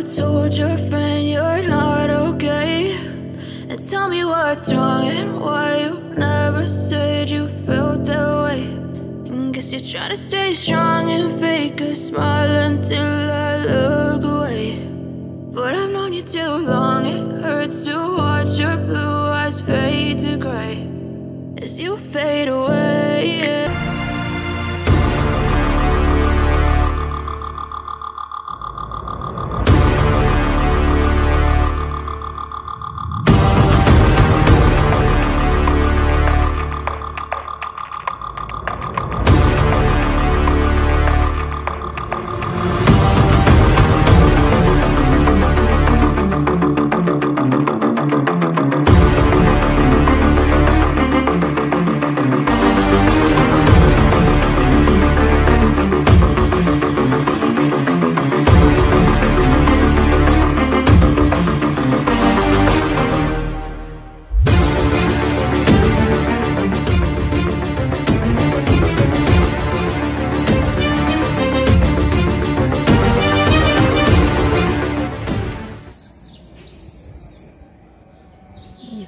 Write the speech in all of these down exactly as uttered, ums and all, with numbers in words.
Told your friend you're not okay. And tell me what's wrong and why you never said you felt that way. And guess you're trying to stay strong and fake a smile until I look away. But I've known you too long, it hurts to watch your blue eyes fade to gray as you fade away.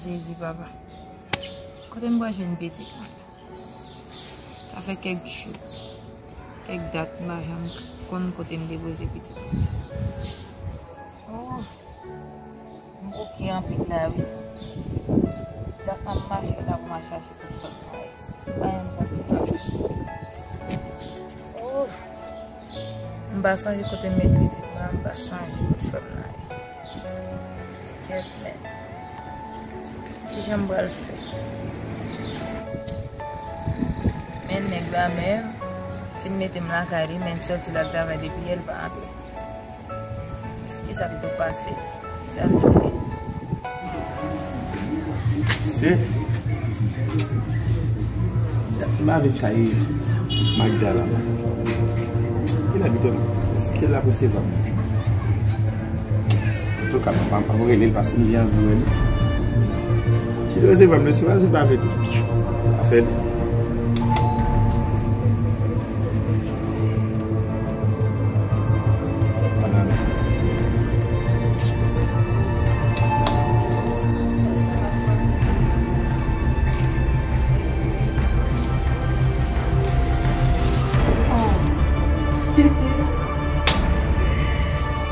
Jezi, papa. Kote m pral jwenn pitit mwen? Sa fè kèk jou, kèk dat m pa janm konn kote m depoze pitit mwen. Oh, m bouke anpil la, wi. Dat m ap mache la pou m al chache pou sòt la. Pa janm pran ti papa. Oh, m pa sonje kote m met pitit mwen, m pa sonje kot fanm nan ye. Kèt, men. Kijan m pral fè? Men nèg la menm, fin mete m lakay li, men l sòti l al travay depi yè, l pa antre. Kisa ki t ap pase? Kisa l vle? Se, m pa vin kay Magda la. Ki nan biten m? Èske l ap resevwa m? Antouka, m ap rele l paske m gen anvi wè li. Si l resevwa m, l resevwa, si l pa vle tou, afè l.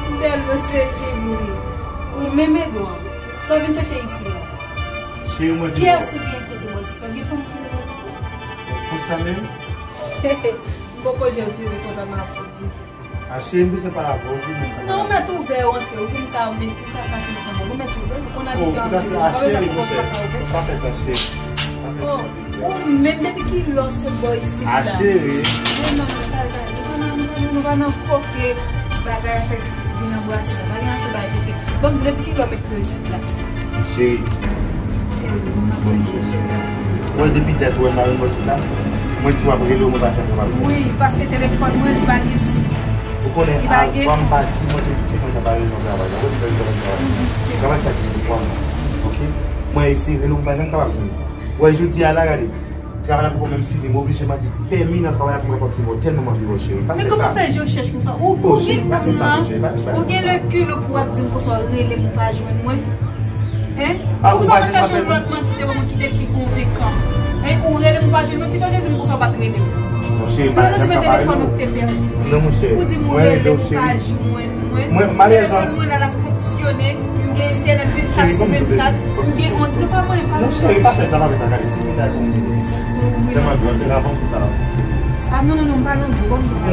M tèlman sezi pou li. Ou menm Edouard, sa w vin chèche isi a? Cheri, mwen vin. Kiyès ou gen kote bò isit la? Gen fanm ki nan bò isit la? Konsa menm? M poko janm sezi konsa m ap sezi. A cheri, m bezwen pale avè w, vini, m ka pale avè w. Non, ou mèt ouvè, ou antre, ou vin ka, m ka pase nan kòmand. Ou mèt ouvè, ou konn abitye antre. Oh, ou ka sa, a cheri, monchè. Ou pa fè sa, cheri. Pa fè sa. Oh, ou menm depi kilè w sot bò isit la? A cheri. Non, non, non, talè, talè. Nou pa nan, nou pa nan, nou pa nan koke bagay fè vin anbrase la. Pa gen anfen bagay koke. Bon, m di depi kilè w met pye isit la? Cheri. Cheri, m ap di cheri. Ou wè depi dat ou wè m pa vin bò isit la? Mwen tou ap rele w, mwen pa janm kapab jwenn ou. Wi, paske telefòn mwen, li pa gen sim. Ou konnen, avan m pati, mwen te di w ke mwen t ap al nan travay la. Ou wè m t ap al nan travay la. Travay sa ki pou twa mwa. Oke? Mwen eseye rele w, m pa janm kapab jwenn ou. Ou wè, jodi a la, gade. Travay la poko menm fini, m oblije mande pèmi nan travay la pou m kapab kite bò, tèlman m anvi wè w, cheri. Pa fè sa. Men kòman fè je chèch konsa? Ou, ou gen kòm nan, ou gen lekil pou w ap di m konsa w rele m ou pa jwenn mwen? Hein? Ou sot chache yon lòt manti devan mwen ki te pi konvenkan. Hein? Ou rele m ou pa jwenn mwen, pito w te di m konsa w pa t rele m. Pito w te di men telefòn ou ki te pèdi. Non, monchè. Ou di m ou rele m ou pa jwenn mwen. Mwen, malerezman. Telefòn mwen la, l ap fonksyone, m gen entènèt vennkat sou vennkat, m gen on, nou pa mwen pa. Non, cheri, pa fè sa, pa fè sa, gade, si m ta konn. Jan m ap di w, se avan m sot la, l ap fonksyone. Ah, non, non, non, m pa nan gou, ban m di w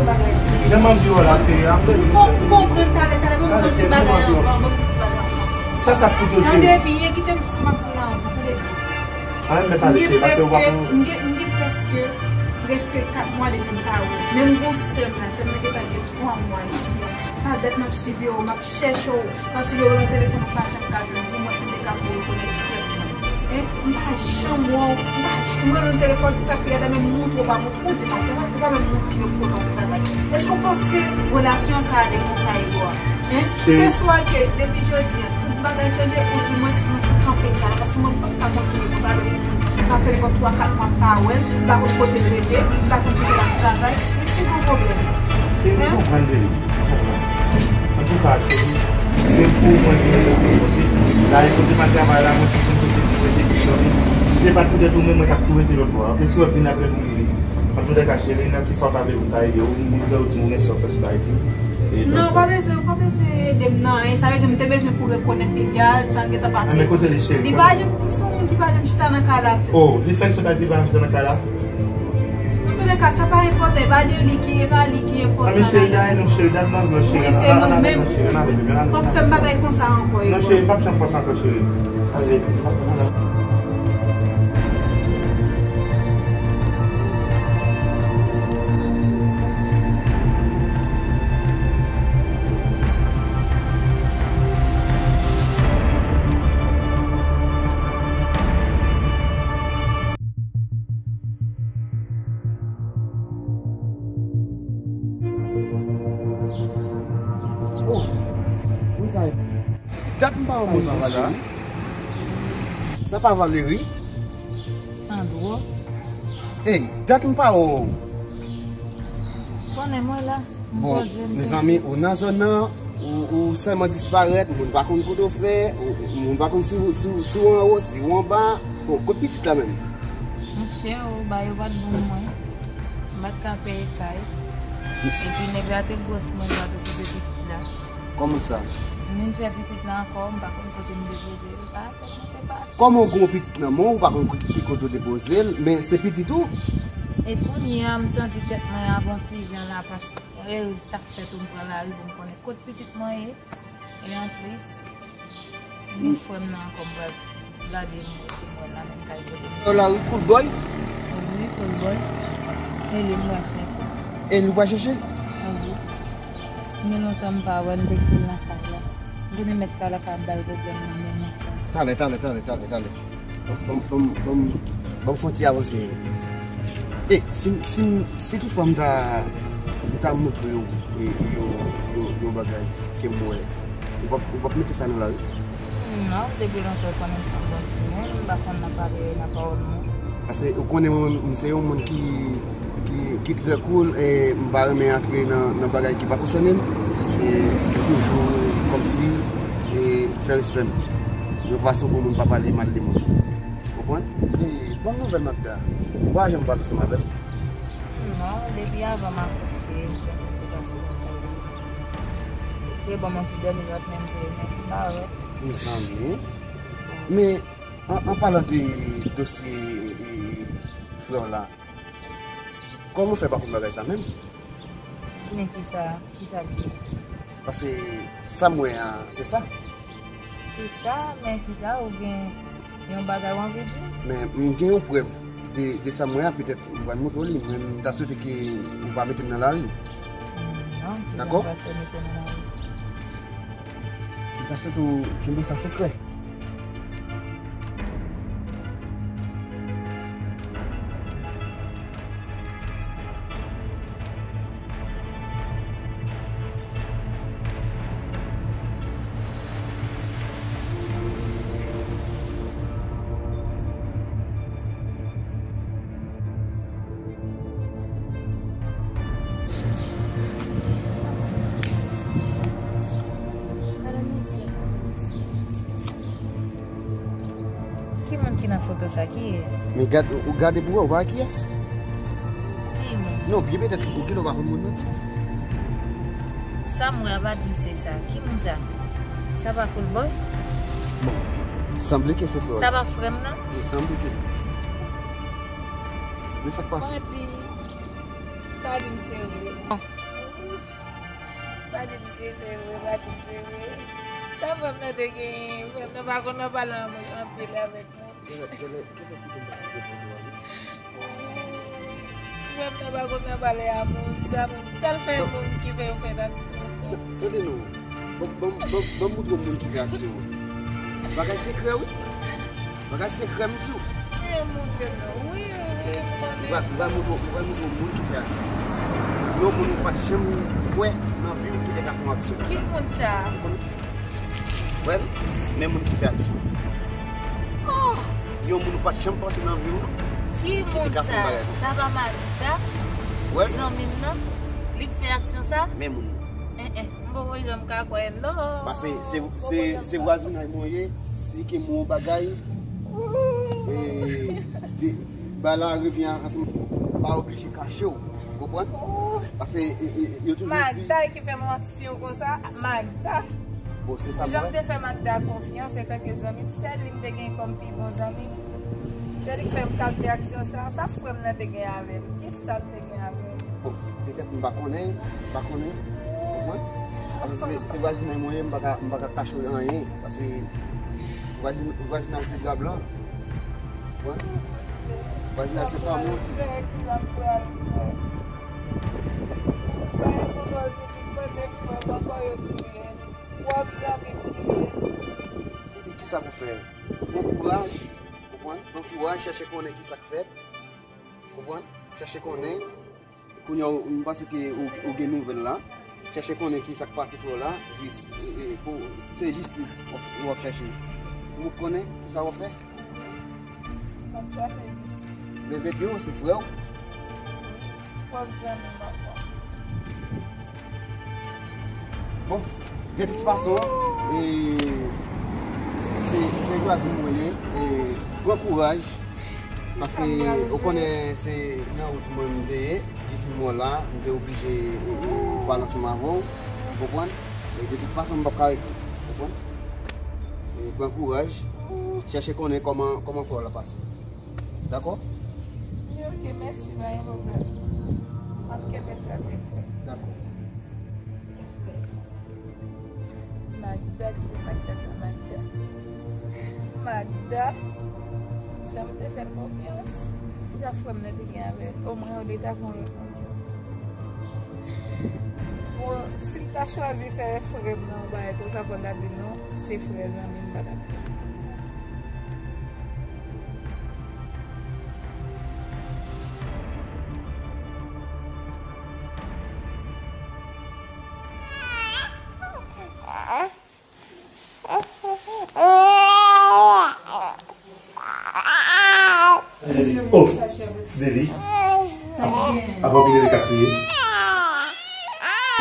bagay. Ban m di w bagay. Jan m ap di w la, cheri, apre. Ou konprann talè, talè, ban m di w ti bagay anvan, ban m di w ti bagay anvan. Sa, sa ap koute w, cheri. Tande byen, kite m di sa m ap di w la anvan, tande byen. An, men pale, cheri, paske w pa konn. M gen, m gen prèske, prèske kat mwa depi m pa wè w. Menm gon sè m la, sè m nan gentan gen twa mwa isi a. Pa dat m ap swiv yo, m ap chèche w, m ap swiv yo nan telefòn, m pa janm ka jwenn ou. Mwen, si m te ka fè w rekonèt sè m nan. Hein? M pa janm wè w, m pa j-, m rele w nan telefòn, sa k pi rèd la, men m montre w pa montre, ou di m, ou pa menm montre m kote w travay. Èske w panse relasyon an ka ale konsa, Edouard? Hein? Se swa ke depi jodi a, tout bagay chanje, ou di mwens nou kanpe sa la, paske mwen m p ap ka kontinye konsa, depi m pa fè lekòl twa, kat mwa m pa wè l, m pa konn kote l rete, m pa konn kote l ap travay, men se yon pwoblèm. Cheri, m konprann, baby. M konprann. M Sa, cheri, se pou mwen ki rete pou kote. La, e kote m al travay la, mwen toujou kote pou rete pou cheri. Si se pa t poutèt ou menm, mwen t ap tou rete lòt bò a. Oke, si w ap vin apre m, m rive. Antoulèka, cheri, nan ki sa w ta vle pou m ta ede w? M vle w di m gen sa w fè sou Ayiti. E non, donk, pa bezwen, pa bezwen ede m nan anyen. Sa vle di, m te bezwen pou rekonèt li deja, sa l gentan pase. Men kote li, cheri? Li pa janm, se yon moun ki pa janm chita nan kay la tou. Oh, li fèk sot Ayiti, li pa janm chita nan kay la? Antoulèka, sa pa enpòtan, e pa de li ki, e pa li ki enpòtan la. Anben cheri, dèyè nou, cheri, dèyè nou, cheri. Wi, se nou menm. P ap fè m bagay konsa ankò, Egò. Non, cheri, p ap janm fè sa ankò, cheri. Ale, ale. Oh, wi, sa e. Dat m pa wè moun nan la. Sa pa Valery? Sandro. Ey, dat m pa wè w. Konnen mwen la. Bon, mezanmi, ou nan zòn nan, ou, ou sèlman disparèt, moun pa konn kote w fè, ou, moun pa konn si, si, si w anwo, si w anba. Bon, kot pitit la menm? Monchè, o, ba yo pa t ban m mwen. M pa t ka peye kay. Epi nèg la te gwòs mwen, m pa t okipe pitit la. Kòman sa? M vin fè pitit la ankò, m pa konn kote m depoze l. Pa tèt mwen fè pa. Kòman w gen yon pitit nan men w, ou pa konn ki kote w depoze l, men se pitit ou? E kounye a, m santi tèt mwen ap yon ti jan la, paske e sa k fè tou m pran lari pou m konnen kot pitit mwen ye. E anplis, ni frè m nan ankò m pral gade m wè si m wè l la menm kay kote m ye. Nan lari, Cool Boy? Wi, Cool Boy. E li m pral chèche. E li w pral chèche? Wi. Gen lontan m pa wè l, m te kite l nan kay la. M konnen mèt kay la ka bay pwoblèm nan men mwen sa. Talè, talè, talè, talè, talè. Ban m, ban m, ban m, ban m fè yon ti avanse. E, si, si, si toutfwa m ta, m ta montre w, e, yon, yon, yon bagay ke m wè, ou p ap, ou p ap mete sa nan lari? Non, depi lontan ou konnen m se yon bon timoun, m pa konn nan pale nan pawòl mwen. Paske ou konnen mwen, m se yon moun ki, ki, ki trè cool, e m pa renmen antre nan, nan bagay ki pa konsène m. E m toujou kòmsi, e fè respè m. Yon fason pou moun pa pale mal de moun. Konprann? E, bon nouvèl, Magda. Ou pa janm pale ansanm avè l? Non, depi avan m akouche, m santi l te pase lakay li. Te ban m yon ti dèmi lòt, men m te, men m pa wè. Mezanmi. Men, an, an palan de dosye, e, frè w la, kòman w fè pa konn bagay sa menm? Men kisa, kisa l ye? Paske sa m wè a, se sa. Se sa, men kisa, ou gen yon bagay ou anvi di? Men m gen yon prèv de, de sa m wè a, petèt m pral montre w li, men m ta swete ke ou pa mete m nan lari. Non, dakò? Ou pa fè mete m nan lari. M ta swete w kenbe sa sekrè. Ki moun ki nan foto sa? Kiyès? Men gad, ou gade pou wè, ou pa wè kiyès? Ki moun? Non, byen petèt ou gen lè w pa konn moun non. Sa m wè a pa di m se sa. Ki moun sa? Sa pa Cool Boy? Bon, sanble ke se frè w. Sa pa frè m nan? Wi, sanble ke. Men sa k pase? Mwen di, pa di m se vre. Pa di m se, se vre, pa di m se vre. Sa frè m nan te genyen? Frè m nan pa konn nan pale anpil avèk mwen. Genlè, genlè, genlè pito m pa konn foto a wi. Frè m nan pa konn nan pale a moun. Sa moun, sa l fè moun ki fè yo fè aksyon sa? Tande non. Ban, ban, ban, ban m moutre w moun ki fè aksyon an. Bagay sekrè wi. Bagay sekrè m di w. Wi, montre m non. Wi, wi, m konnen. Ou pral, ou pral montre, ou pral montre w moun ki fè aksyon. Yon moun ou pa t janm wè nan vi w ki te ka fè yon aksyon konsa. Ki moun sa? Ou konnen? Wè l, men moun ki fè aksyon. Oh! Yon moun ou pa t janm panse nan vi w non. Ki te ka fè yon bagay konsa. Sa pa Magda? Wè l. Zanmi m nan, li k fè aksyon sa? Men moun nan. En, en. Poko janm ka kwè non. Paske se, se, se vwazinay mwen ye, si ke mwen bagay, e, de, ba la revyen ansanm, pa oblije kache w, ou konprann? Paske, e, e, yo toujou di Magda ki fè m aksyon konsa, Magda. Bon, se sa m wè. Jan m te fè Magda konfyans antanke zanmi m, sèl li m te gen kòm pi bon zanmi m. Se li k fè m kalite aksyon sa, sa frè m nan te gen avè l. Kisa l te gen avè l? Bon, petèt m pa konnen, m pa konnen. Ou konprann? Paske se, se vwazinay mwen ye, m pa ka, m pa ka kache anyen. Paske vwazin, vwazinay se dra blan. Ou konprann? Vwazinay se fanmi. Ebyen, kisa pou fè? Pran kouraj, ou konprann? Pran kouraj, chèche konnen kisa k fèt. Konprann? Chèche konnen. Kounye a, m panse ke ou, ou gen nouvèl la. Chèche konnen ki sa k pase frè w la. Jis, e, e, pou, si se jistis w ap, w ap chèche, ou konnen ki sa w ap fè? M ap chèche jistis. Leve pye w, se frè w. Pwòp zanmi m ankò. Bon, de tout fason, e, se, se vwazin mwen li, e, pran kouraj, paske ou konnen se nan wout mwen m te ye, jis m wè w la, m te oblije, e, e, pale ansanm avè w, ou konprann? E de tout fason, m p ap ka rete, ou konprann? E, pran kouraj, chèche konnen kòman, kòman frè w la pase. Dakò? Ok, mèsi, pa gen pwoblèm. M ap kenbe sa sekrè. Dakò. Magda ki te pase sa, Magda. Magda, jan m te fè l konfyans, kisa frè m nan te gen avè l? Omwen, yo te ta fè yon lòt moun. Bon, si m ta chwazi fè frè m nan yon bagay konsa, fò m ta di non, se frè zanmi m pa t ap fè. Oh, baby. Apa w ki rele k ap kriye?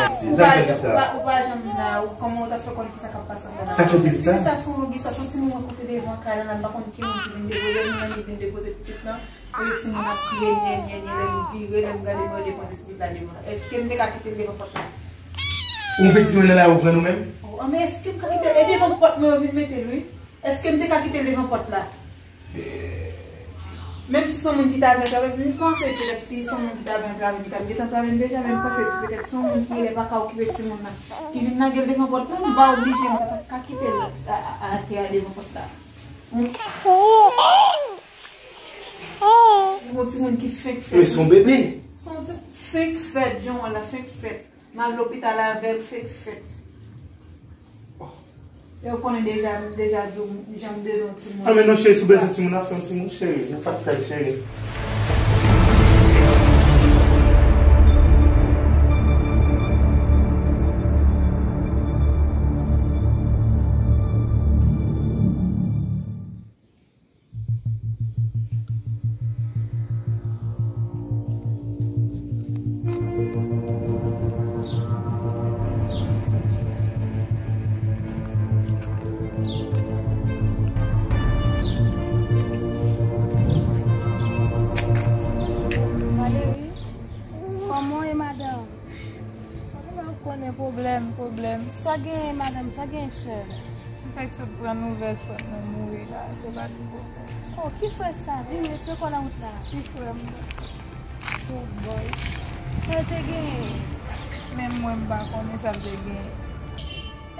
Ou pa, ou pa, ou pa janm la, ou, kòman ou t ap fè konnen ki sa k ap pase anndan la? Sa k fè pitit sa? Pitit sa se yon lou giswa, se yon timoun mwen kote devan kay la, m pa konn ki moun ki vin depoze l, men li vin depoze pitit lan. Kote timoun ap kriye, nyè, nyè, nyè, lè m vire, lè m gade, mwen depoze ti pitit la devan. Èske m te ka kite l devan pòt la? Ou pitit mwen nan lari ou pran nou menm? Oh, men èske m ka kite l? E devan pòt mwen yo vin mete l, wi. Èske m te ka kite l devan pòt la? Menm si se yon moun ki ta vin antrave m, m panse petèt si se yon moun ki ta vin antrave m, li t ap gentan antrave m deja, men m panse petèt se yon moun ki rele pa ka okipe timoun nan, ki vin lage l devan pòt la, m pa oblije, m pa t ap ka kite l a, a, atè a devan pòt la. Yon timoun ki fenk fèt. Men se yon bebe. Se yon ti fenk fèt, jan w wè l la fenk fèt. M al lopital avè l fenk fèt. E w konnen deja, m deja di w, jan m bezwen yon timoun. A, men non, cheri, si w bezwen timoun, n ap fè yon timoun, cheri. N ap fè l, cheri. Valerie, kòman w ye, madanm? Ou konnen pwoblèm, pwoblèm. Sa genyen, madanm, sa genyen, sè? M fèk sot pran nouvèl frè m nan mouri la, se pa ti pwoblèm. Oh, ki frè sa? Vin, retire kò nan wout la. Ti frè m nan. Good boy. Sa l te genyen? Menm mwen, m pa konnen sa l te genyen.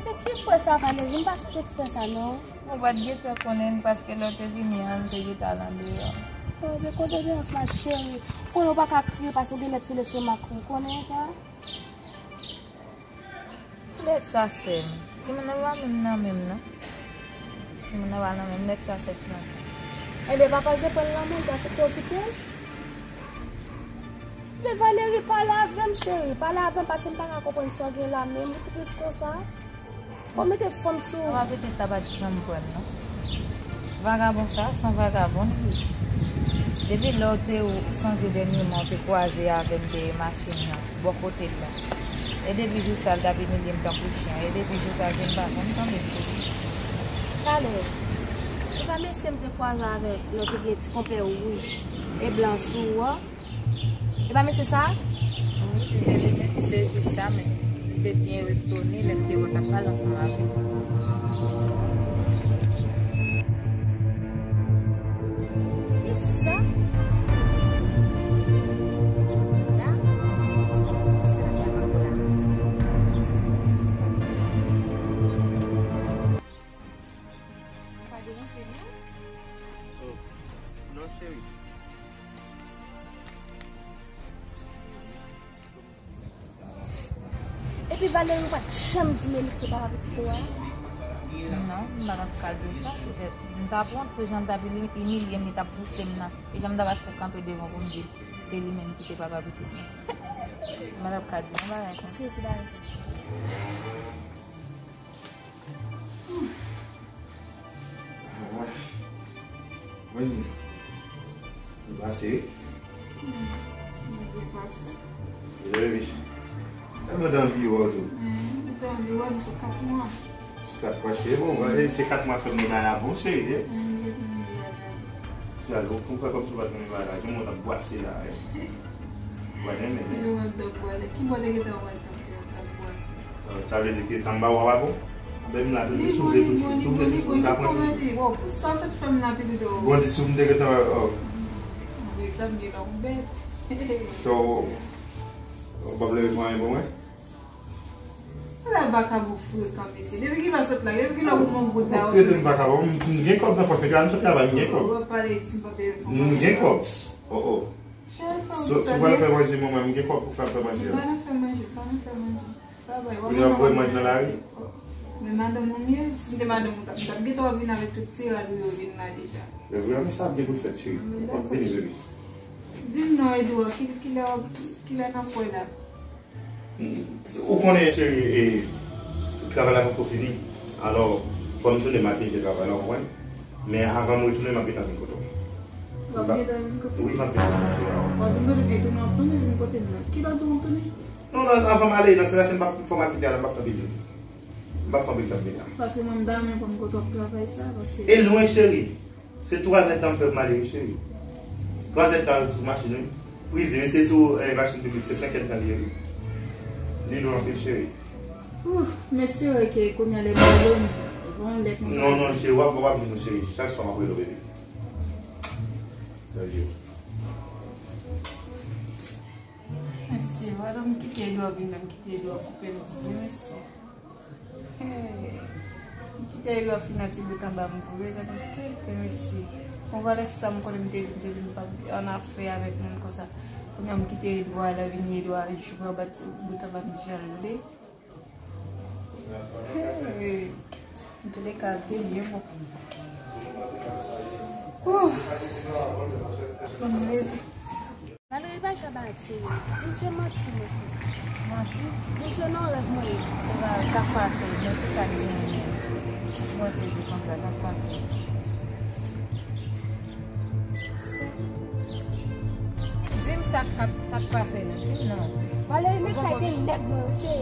Ebyen, ki frè sa, Valerie? M pa sonje ki frè sa, non. Ou pa t gentan konnen l, paske lè w te vini an, l te gentan al andeyò. Oh, men kondoleyans, ma chérie. Konnen w pa ka kriye paske w gen lèt sou lestomak ou. Konnen sa? Lèt sa, sè m. Timoun nan pa menm nan men m, non. Timoun nan pa nan men m. Lèt sa, sèt lan. Ebyen, papa l te pran l nan men l, paske l te okipe l. Men Valerie, pale avè m, cheri. Pale avè m, paske m pa ka konprann sa w gen la menm. Ou tris konsa. Fò w mete fanm sou ou. Papa petèt la pa t janm kwè m, non. Vagabon sa, se yon vagabon li ye. Depi lè w te sonje dènyèman w te kwaze avè m dèyè machin nan, bò kote l la. E depi jou sa, l t ap imilye m tankou chen. E depi jou sa, je m pa janm tande l souri. Talè, se pa mesye m te kwaze avèk lè w te gen ti konpè wouj e blan sou ou an? E pa mesye sa? Wi, se li menm, se jou sa menm. M te byen etone lè m te wè w t ap pale ansanm avè m. Kisa? La? Kisa l ap fè ankò la? Pa deranje nou? Oh, non, cheri. Epi Valery ou pa t janm di m Elik te papa pitit ou a? Non, m pa t ap ka di w sa, poutèt m t ap wont pou jan l t ap ili-, imilye m, li t ap pouse m nan. E jan m ta pa t fè kanpe devan pou m di l se li menm ki te papa pitit mwen. M pa t ap ka di yon bagay konsa. Sezi bagay sa. Ah, mwen, m pase wi. Mwen byen pase. Baby. Tèlman t anvi wè w tou. Mwen te anvi wè nou sou kat mwa. Sou kat mwa, cheri. Bon, e, se kat mwa fè m nan la bon, cheri, e. Mwen te anvi wè nou. Sal, ou konn fè kòmsi w pa t konn bagay la. Gen moun ap bwase la, e. Ou pa renmen, e. Gen moun ap bwase. Ki bò te gentan wè l tankou ap bwase sa? Sa vle di ke tanba w a pa bon? Anben m la toujou, si w vle toujou, si w vle toujou, m ka pran toujou. Bon, pou sa w sot fè m nan pitit ou. Bon, di si w m te gentan, oh. Anben sa m gen la ou bèt. So, ou p ap leve pran anyen pou mwen? Ala vakabon frekan, mesye. Depi kilè w sot la? Depi kilè w pran goud la? Ou trete m vakabon, m, m gen kòb nan pòch mwen, an sot travay, m gen kòb. Ou ap pale si m pa peye fò. M gen kòb. Oh, oh. So, si w pral fè manje, manman, m gen kòb pou fè, fè manje a. M pa nan fè manje, m pa nan fè manje. Kounye a w voye manje nan lari? Men madanm ou m ye, si m te madanm ou, m t ap, m t ap gentan vin avèk tout ti rad ou yo vin la deja. Men vrèman, sa ap gen pou l fèt, cheri. Vini, baby. Di m non, Edouard, ki, kilè, kilè n ap wè la? Ou konnen, cheri, e, travay la poko fini. Alò, fò m tounen, m al finifye travay la, w konprann? Men avan m retounen, m ap gentan vin kote w. W ap gentan vin kote m? Wi, m ap vin kote w, cheri. W ap vin kote m, e tounen w ap tounen, vin kote m nan. Kilè w di w ap tounen? Non, non, avan m ale, nan sens la, se m p ap, fò m al fè travay la, m p ap fè anpil jou. M p ap fè anpil tan m vin la. Paske mwen, m ta renmen konn kote w ap travay sa, paske... E lwen, cheri. Se twazèdtan m fè pou m ale, wi, cheri. Twazèdtan sou machin, wi. Prive, wi, se sou, eh, machin piblik, se senkèdtan li ye, wi. Li lwen anpil, cheri. Ouf, m espere ke kounye a lè m ale, m, bon, lè konsa. Non, non, cheri, w ap, w ap jwenn nou, cheri. Chak swa m ap rele w, bebe. Love you. Mesye, wè lè m kite Edouard vin la, m kite Edouard koupe m vre, mesye. Hey, m kite Edouard fin nan ti bout anba m vre, gade m tenten, mesye. Bon, valè sa m konnen m te di, m te di m p ap annafè avèk moun konsa. Kounye a m kite Edouard la vini, Edouard jwe anba ti bout anba m jan l vle. Hey, antouleka, byen, byen bon. Ouh. Bon, m leve. Valery pa jwe avèk serye. Di m se manti, mesye. Manti? Di m se nan rèv mwen ye. Ou pa, sa k pase? Men se sa k genyen. Mwen se di konsa, sa k pase? Di m sa k, sa k pase la. Di m non. Valery, nèg sa te nèg mwen, wi, te.